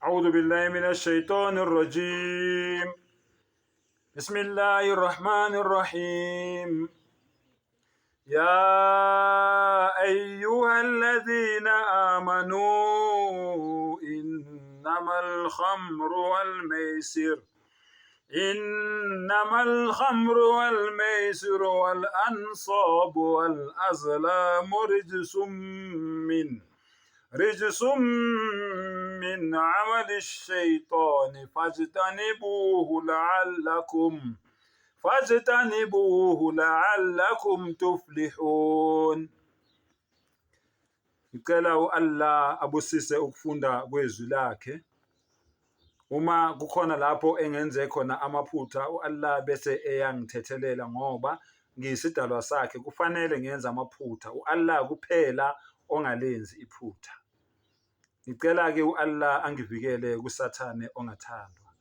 أعوذ بالله من الشيطان الرجيم بسم الله الرحمن الرحيم يا أيها الذين آمنوا إنما الخمر والميسر إنما الخمر والميسر والأنصاب والأزلام رجس من عمل الشيطان فاجتنبوه لعلكم تفلحون. Ngicela u-Allah abusise ukufunda kwezwi lakhe. Uma kukhona lapho engenze khona amaphutha, u-Allah bese eyangithethelela ngoba ngiyisidalwa sakhe, kufanele ngenze amaphutha. U-Allah kuphela ongalenzi iphutha. Ngicela-ke u-Allah angivikele kuSathane ongathandwa.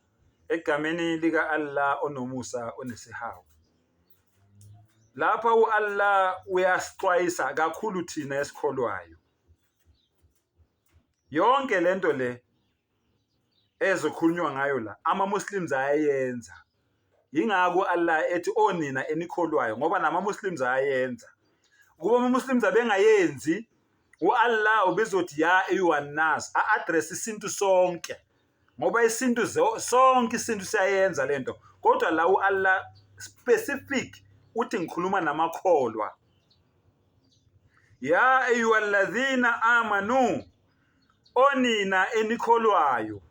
Egameni lika-Allah onomusa onesihawu. Lapha u-Allah uyasixwayisa kakhulu thina esikholwayo. Yonke lento le ezokhulunywa ngayo la, ama-Muslims ayayenza. Yingakho u-Allah ethi onina enikholwayo, ngoba nama-Muslims ayayenza. Ukuba ama-Muslims abengayenzi, u-Allah ubezothi ya eyuhan nas, a-address isintu sonke. Ngoba isintu sonke isintu siyayenza lento. Kodwa la u-Allah specific uthi ngikhuluma namakholwa. Ya ayyuhalladhina amanu, onina enikholwayo,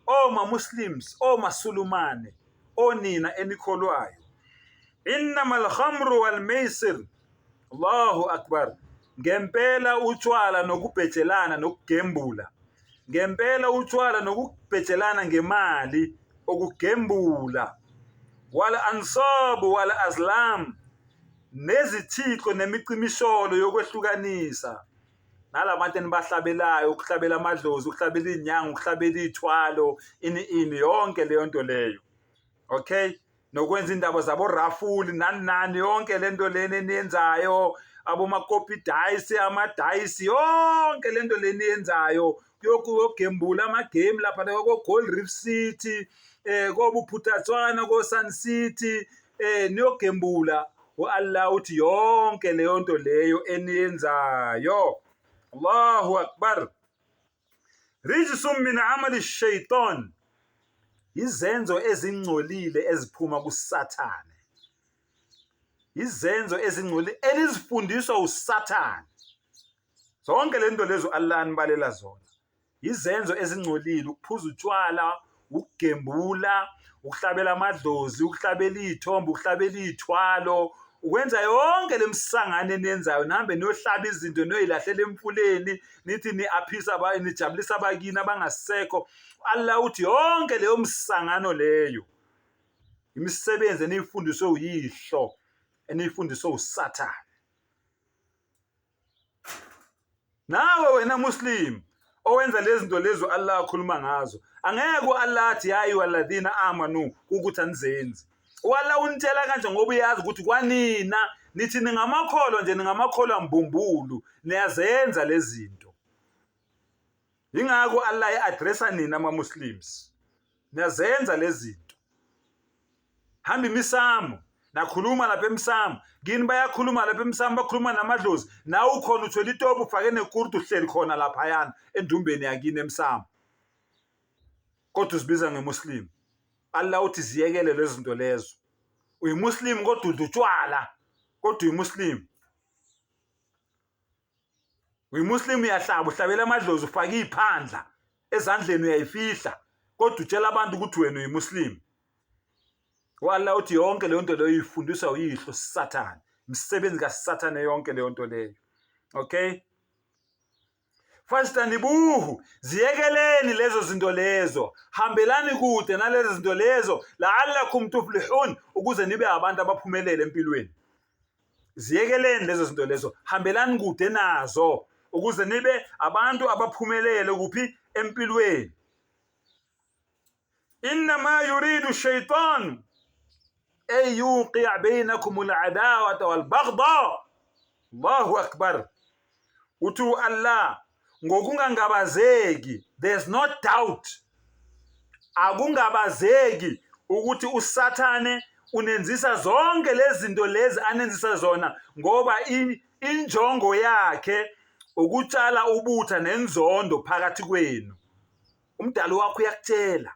oma Muslims, oma Sulumane, onina enikholwayo. Innamal khamru wal maisir. Allahu akbar. Ngempela utshwala nokubhejelana nokugembula. Ngempela utshwala nokubhejelana ngemali okugembula. Wal ansabu wal azlam, nezithixo nemicimisholo yokwehlukanisa. Nalabantu enibahlabelayo, ukuhlabela amadlozi, ukuhlabela izinyanga, ukuhlabela iy'thwalo, ini ini, yonke leyo nto leyo. Okay? Nokwenza indaba zabo rafuli nani nani, yonke lento lena eniyenzayo, abomakopi dice, amadayisi, yonke lento lena eniyenzayo, kuyogembula amagame lapha ko Gold Reef City, kobuphuthatswana, ko Sun City, niyogembula. U-Allah uthi yonke leyo nto leyo eniyenzayo. Allahu Akbar. Rijsum min amali shaitan, izenzo ezingcolile eziphuma kuSathane, izenzo ezingcolile elizifundiswa uSathane. Zonke le nto lezo Allah anibalela zona, izenzo ezingcolile, ukuphuza utshwala, ukugembula, ukuhlabela amadlozi, ukuhlabela iy'thombe, ukuhlabela iy'thwalo, ukwenza yonke le misangano eniyenzayo, nihambe niyohlaba izinto niyoyilahlela emfuleni, nithi ni-aphisa, nijabulisa abakini abangasekho. Allah uthi yonke leyo misangano leyo, imisebenzi eniyifundiswe uyihlo, eniyifundiswe uSathane. Nawe wena Muslim owenza lezi zinto lezo Allah akhuluma ngazo, angeke u-Allah athi ya ayyuhalladhina amanu ukuthi anizenzi. U-Allah unitshela kanje ngoba uyazi ukuthi kwanina nithi ningamakholwa nje, ningamakholwa mbumbulu, niyazenza lezi zinto. Yingakho Allah e-addressa nina ama-Muslims, niyazenza lezi zinto. Hamba imisamo, nakhuluma lapha emsamo, kini bayakhuluma lapha emsamo, bakhuluma namadlozi, nawe ukhona uthwele itopu ufake nekurtu, uhleli khona laphayana endumbeni yakini emsamo, kodwa uzibiza ngemuslim. Allah uthi ziyekele lezi zinto lezo. Uyimuslim kodwa udla utshwala, kodwa uyimuslim. Uyimuslim uyahlaba, uhlabela amadlozi, ufake iy'phandla ezandleni uyayifihla, kodwa utshela abantu ukuthi wena uyimuslim. U-Allah uthi yonke leyo nto leyo uyifundiswa uyihlo Sathane, imisebenzi kaSathane yonke leyo nto leyo. Okay? Fajtanibuhu, ziyekeleni lezo zinto lezo, hambelani kude nalezo zinto lezo, la'allakum tuflihun, ukuze nibe abantu abaphumelele empilweni. Ziyekeleni lezo zinto lezo, hambelani kude nazo, ukuze nibe abantu abaphumelele kuphi? Empilweni. Innama yuridu shaitan ay yuqi' bainakum al-adawata wal-baghdha. Allahu akbar. Uthi u-Allah ngokungangabazeki, there's no doubt. Akungabazeki ukuthi uSathane unenzisa zonke lezi zinto lezi anenzisa zona ngoba injongo yakhe ukutshala ubutha nenzondo phakathi kwenu. Umdali wakho uyakutshela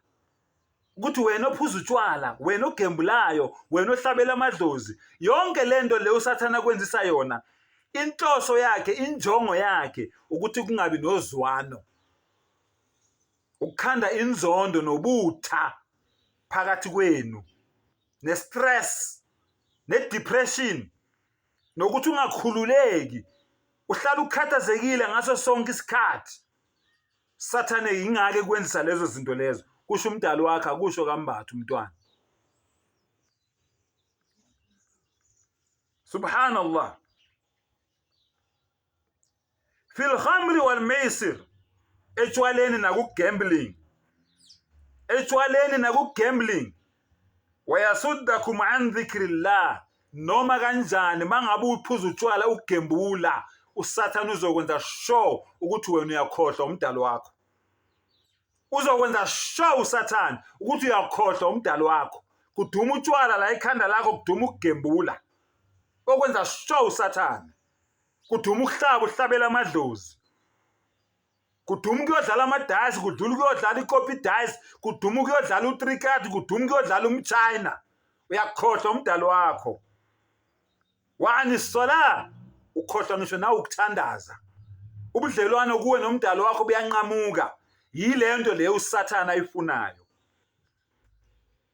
ukuthi wena ophuza utshwala, wena ogembulayo, wena ohlabela amadlozi, yonke lento le uSathane akwenzisa yona, inhloso yakhe, injongo yakhe ukuthi kungabi nozwano. Ukukhanda inzondo nobutha phakathi kwenu, ne-stress, ne-depression, nokuthi ungakhululeki, uhlala ukhathazekile ngaso sonke isikhathi. Sathane yingake kwenzisa lezo zinto lezo, kusho umdali wakhe, akusho kaMbatha umntwana. Subhanallah. Fil khamri wal maisir, etshwaleni naku-gambling, etshwaleni naku-gambling. Wayasuddakum an dhikrillah, noma kanjani mangabe uphuza utshwala ugembula, uSathane uzokwenza sure ukuthi wena uyakhohlwa umdali wakho. Uzokwenza sure uSathane ukuthi uyakhohlwa umdali wakho. Kuduma utshwala la ekhanda lakho, kuduma ukugembula. Okwenza sure uSathane. Kuduma ukuhlaba uhlabela amadlozi. Kuduma ukuyodlala amadayisi, kudlula ukuyodlala ikopi dice, kuduma ukuyodlala u-three card, kuduma ukuyodlala umchina. Uyakhohlwa umdali wakho. Wani sola, ukhohlwa ngisho nawe ukuthandaza. Ubudlelwano kuwe nomdali wakho buyanqamuka. Yile nto leyo uSathane ayifunayo.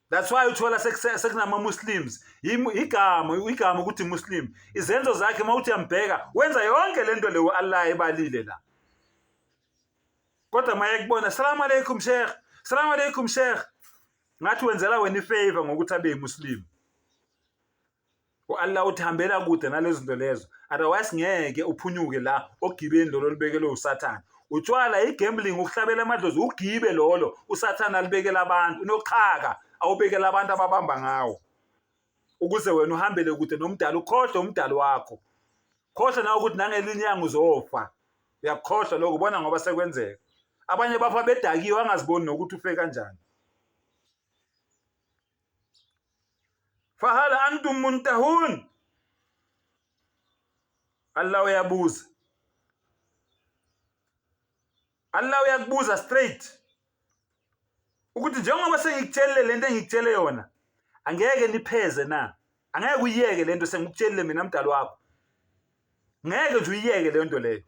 That's why uthola sekunama Muslims, igama igama ukuthi Muslim, izenzo zakhe uma uthi uyambheka wenza yonke lento leyo Allah ebalile la. Kodwa maye kubona salamu alaykum sheikh, salamu alaykum sheikh, ngathi wenzela wena ifavor ngokuthi abe Muslim. U-Allah uthi hambela kude nalezo zinto lezo, otherwise ngeke uphunyuke la ogibeni lolo olubekelwe uSathane. Utshwala, i-gambling, ukuhlabela amadlozi, ugibe lolo uSathane alibekela abantu, unoxhaka awubekela abantu ababamba ngawo, ukuze wena uhambele kude nomdali, ukhohlwe umdali wakho. Khohlwa nawe ukuthi nangelinye ilanga uzofa. Uyakukhohlwa lokho, ubona ngoba sekwenzeka. Abanye bafa bedakiwe, angaziboni nokuthi ufe kanjani. Fahal antum muntahun, Allah uyabuza, Allah uyakubuza straight ukuthi njengoba sengikutshelile lento engikutshele yona, angeke nipheze na? Angeke uyiyeke lento sengikutshelile mina mdali wakho, ngeke nje uyiyeke leyo nto leyo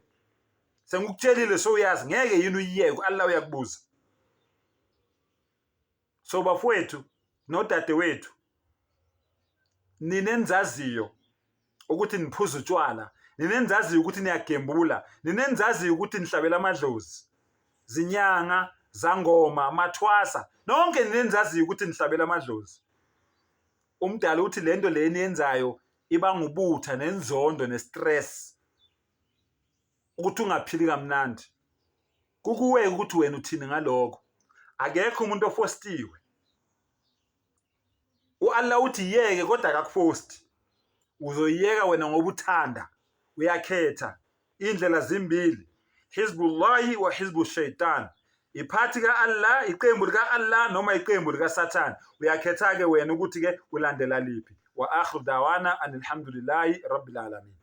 sengikutshelile, sowuyazi, ngeke yini uyiyeke? Allah uyakubuza. So bafowethu nodadewethu, nina enizaziyo ukuthi niphuza utshwala, nina enizaziyo ukuthi niyagembula, nina enizaziyo ukuthi nihlabela amadlozi, zinyanga, zangoma, mathwasa, nonke nina enizaziyo ukuthi nihlabela amadlozi. Umdali uthi lento le eniyenzayo ibangubutha nenzondo nestress, ukuthi ungaphili kamnandi. Kukuwe ukuthi wena uthini ngalokho. Akekho umuntu ofostiwe. U-Allah uthi yeke kodwa akakufosti. Uzoyiyeka wena ngoba uthanda. Uyakhetha. Iy'ndlela zimbili. Hizbullahi wa hizbu shaitan. Iphathi ka-Allah, iqembu lika-Allah noma iqembu likaSathane. Uyakhetha-ke wena ukuthi-ke ulandela liphi. Wa akhiru dawana anilhamdulillahi rabbil alamin.